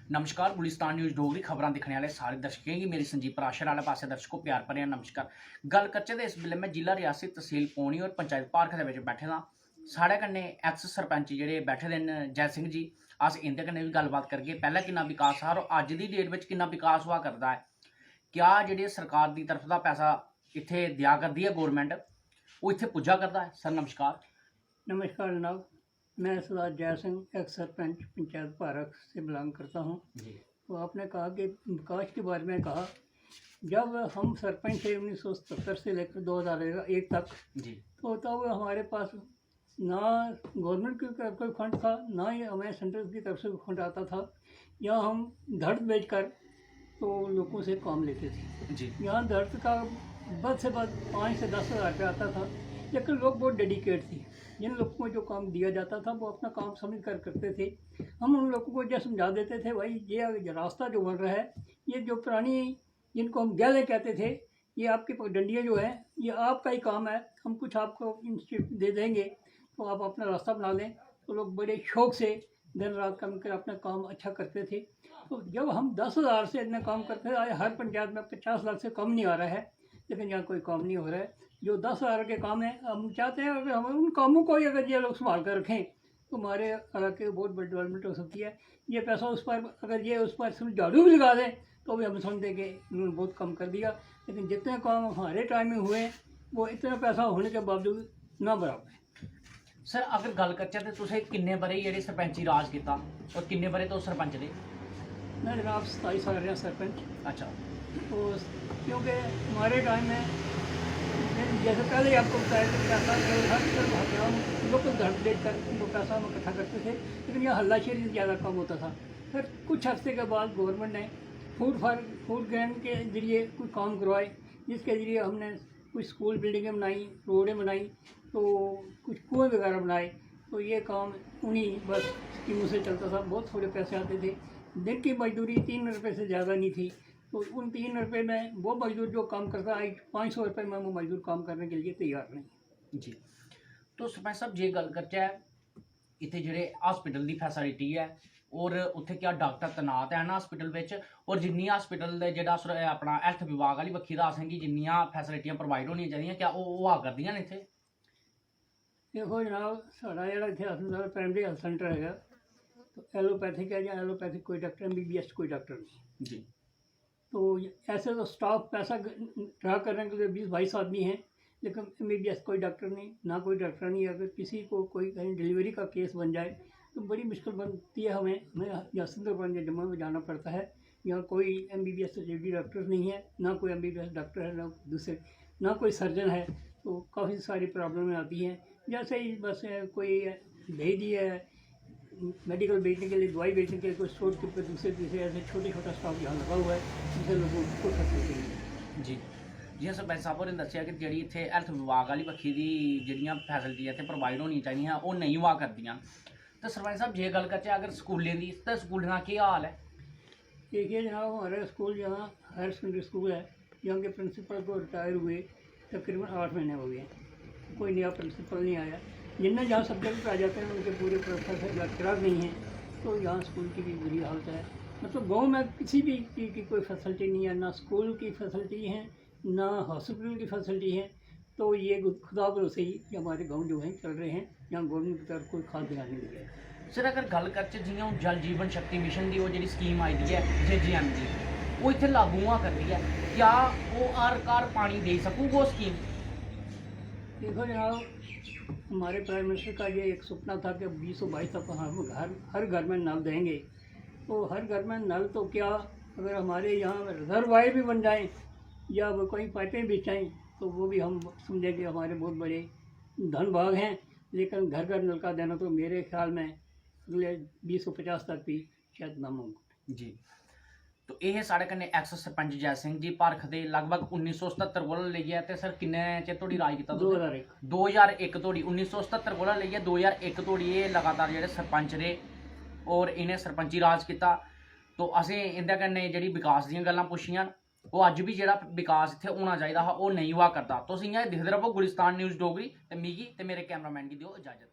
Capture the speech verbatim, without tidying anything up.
नमस्कार, गुलिस्तान न्यूज़ डोगरी खबरां दिक्खने आह्ले सारे दर्शकें गी मेरी संजीव पराशर आह्ले पासै दर्शको प्यार भरेआ नमस्कार। गल्ल करचै ते इस बेल्लै में जिला रियासी तसील पौनी और पंचायत भारख दे बिच बैठे दा। साढ़े कन्नै एक्स सरपंच जेह्ड़े बैठे दे न जय सिंह जी, अस इं'दे कन्नै बी गल्लबात करगे। पैह्लें किन्ना विकास हा और अज्ज दी डेट बिच किन्ना विकास होआ करदा ऐ, क्या जेह्ड़े सरकार दी तरफ दा पैसा इत्थै देआ करदी ऐ गौरमेंट, ओह् इत्थै पुज्जा करदा ऐ? सर नमस्कार। नमस्कार जनाब, मैं सरदार जय सिंह, एक्स सरपंच पंचायत भारख से बिलोंग करता हूँ। जी। तो आपने कहा कि विकास के बारे में कहा, जब हम सरपंच थे उन्नीस सौ सतहत्तर से लेकर दो हज़ार एक तक, जी। तो तब हमारे पास ना गवर्नमेंट की तरफ कोई फंड था, ना ही हमें सेंट्रल की तरफ से कोई फंड आता था। यहाँ हम धड़ बेचकर तो लोगों से काम लेते थे। जी। यहाँ धड़ का बद से बद पाँच से दस हज़ार रुपया आता था, लेकिन लोग बहुत डेडिकेट थे। जिन लोगों को जो काम दिया जाता था वो अपना काम समझ कर करते थे। हम उन लोगों को जो समझा देते थे, भाई ये रास्ता जो बन रहा है, ये जो पुरानी, जिनको हम गैलें कहते थे, ये आपकी पगडंडियाँ जो है, ये आपका ही काम है, हम कुछ आपको इनसे दे देंगे, तो आप अपना रास्ता बना लें। तो लोग बड़े शौक से दिन रात काम कर अपना काम अच्छा करते थे। तो जब हम दस हज़ार से इतना काम करते थे, आज हर पंचायत में पचास लाख से कम नहीं आ रहा है, लेकिन यहाँ कोई काम नहीं हो रहा है। जो दस हज़ार के काम है, हम चाहते हैं अगर हम उन कामों को ही अगर ये लोग संभाल कर रखें तो हमारे इलाके की बहुत बड़ी डेवलपमेंट हो सकती है। ये पैसा उस पर, अगर ये उस पर सिर्फ झाड़ू भी लगा दें तो भी हम समझते कि इन्होंने बहुत कम कर दिया, लेकिन जितने काम हमारे टाइम में हुए वो इतना पैसा होने के बावजूद ना बराबर है। सर अगर गल्ल करचै ते तुसें किन्ने ब'रे जेह्ड़े सरपंची राज कीता और किन्ने ब'रे तुस सरपंच रेह्? मैं जनाब सताई साल रेहा सरपंच। अच्छा। तो क्योंकि हमारे टाइम में, मैंने जैसे पहले ही आपको बताया कि पैसा जो हर तरफ हथियार लोकल धन देकर जो पैसा हम इकट्ठा करते थे, लेकिन यह हल्लाशेरी ज़्यादा कम होता था। फिर कुछ हफ्ते के बाद गवर्नमेंट ने फूड फॉर फूड ग्रांट के जरिए कुछ काम करवाए, जिसके जरिए हमने कुछ स्कूल बिल्डिंगें बनाई, रोडें बनाई, तो कुछ कुएं वगैरह बनाए। तो ये काम उन्हीं बस स्कीमों से चलता था। बहुत थोड़े पैसे आते थे। दिन की मजदूरी तीन रुपये से ज़्यादा नहीं थी। तो उन तीन रुपये में वो मजदूर जो काम करता है, आज पाँच सौ रुपये में वो मजदूर काम करने के लिए तैयार नहीं। जी। तो सरपंच साहब, जे गल्ल करचै इत्थै जेह्ड़े हॉस्पिटल दी फैसिलिटी ऐ और उत्थै क्या डाक्टर तैनात हैन हॉस्पिटल बिच, और जिन्नियां हॉस्पिटल दे जेह्ड़ा सर-, अपना हेल्थ विभाग आह्ली बक्खी दा असेंगी जिन्नियां फैसिलिटियां प्रोवाइड होनियां चाहिदियां, क्या ओह् होआ करदियां न इत्थै? देखो जनाब, साढ़ा जेह्ड़ा इत्थै हॉस्पिटल प्राइमरी हेल्थ सेंटर हैगा, तो एलोपैथिक है या एलोपैथिक कोई डॉक्टर, एमबीबीएस कोई डॉक्टर नहीं। जी। तो ये ऐसे तो स्टाफ पैसा ग-, ड्रा करने के लिए बीस बाईस आदमी हैं, लेकिन एमबीबीएस कोई डॉक्टर नहीं, ना कोई डॉक्टर नहीं। अगर किसी को कोई कहीं डिलीवरी का केस बन जाए तो बड़ी मुश्किल बनती है हमें। हमें या सुंदरबन या जम्मू में जाना पड़ता है। यहाँ कोई एमबीबीएस से डॉक्टर नहीं है, ना कोई एमबीबीएस डॉक्टर है, ना दूसरे, ना कोई सर्जन है। तो काफ़ी सारी प्रॉब्लमें आती हैं। जैसे ही बस कोई भेज दिया है मेडिकल बेचने के लिए, दवाई बेचने के लिए, कोई स्टोर के ऊपर दूसरे तीसरे ऐसे छोटे छोटा स्टॉक यहाँ लगा हुआ है, जिससे लोगों को फैसिलिटी मिले। जी। जियां सरपंच साहब होरें दस्सेआ कि जेह्ड़ी इत्थै हेल्थ विभाग आह्ली बक्खी दी जेह्ड़ियां फैसिलिटियां इत्थै प्रोवाइड होनियां चाहिदियां, ओह् नेईं होआ करदियां। ते सरपंच साहब, जे गल्ल करचै अगर स्कूलें दी, ते स्कूलें दा केह् हाल ऐ? देखिए जनाब, हमारे स्कूल यहाँ हायर सेकेंडरी स्कूल है, यहाँ के प्रिंसिपल को रिटायर हुए तकरीबन आठ महीने हो गए, कोई नया प्रिंसिपल नहीं आया। जिनमें जहाँ सब्जेक्ट आ जाते हैं उनके पूरे प्रोफेसर लेक्चरर नहीं हैं, तो यहाँ स्कूल की भी बुरी हालत है। मतलब गाँव में किसी भी चीज़ की कोई फैसिलिटी नहीं है, ना स्कूल की फैसिलिटी है, ना हॉस्पिटल की फैसिलिटी है। तो ये खुदा भरोसे ही कि हमारे गाँव जो हैं चल रहे हैं, यहाँ गवर्नमेंट की तरफ कोई खास ध्यान नहीं दिया है। सर अगर गल्ल करचै जियां हून जल जीवन शक्ति मिशन दी ओह् जेह्ड़ी स्कीम आई दी ऐ जेजीएम दी, ओह् इत्थै लागू होआ करदी ऐ, क्या ओह् हर घर पानी देई सकूग ओह् स्कीम? देखो जनाब, हमारे प्राइम मिनिस्टर का ये एक सपना था कि बीस सौ बाईस तक हम घर, हर घर में नल देंगे। तो हर घर में नल तो क्या, अगर हमारे यहाँ रिजर्वायर भी बन जाए या वो कोई पाइपें बिछाएँ, तो वो भी हम समझेंगे हमारे बहुत बड़े धन भाग हैं। लेकिन घर घर नलका देना तो मेरे ख्याल में अगले बीस सौ पचास तक भी शायद नामुमकिन। जी। तो एह् हे साढ़े कन्नै एक्स सरपंच जय सिंह जी, भारख दे लगभग उन्नी सौ सतहत्तर कोला लेइयै ते सर किन्ने चिर धोड़ी राज कीता तुसें? दो हज़ार इक। दो हज़ार इक धोड़ी, उन्नी सौ सतहत्तर कोला लेइयै दो हज़ार इक धोड़ी एह् लगातार जेह्ड़े सरपंच रेह् और इ'नें सरपंची राज कीता। तो असें इं'दे कन्नै जेह्ड़ी विकास दियां गल्लां पुच्छियां न, ओह् अज्ज बी जेह्ड़ा विकास इत्थै होना चाहिदा हा, ओह् नेईं होआ करदा। तुस इ'यां गै दिखदे र'वो गुलिस्तान न्यूज़ डोगरी ते मिगी ते मेरे कैमरामैन गी देओ इजाजत।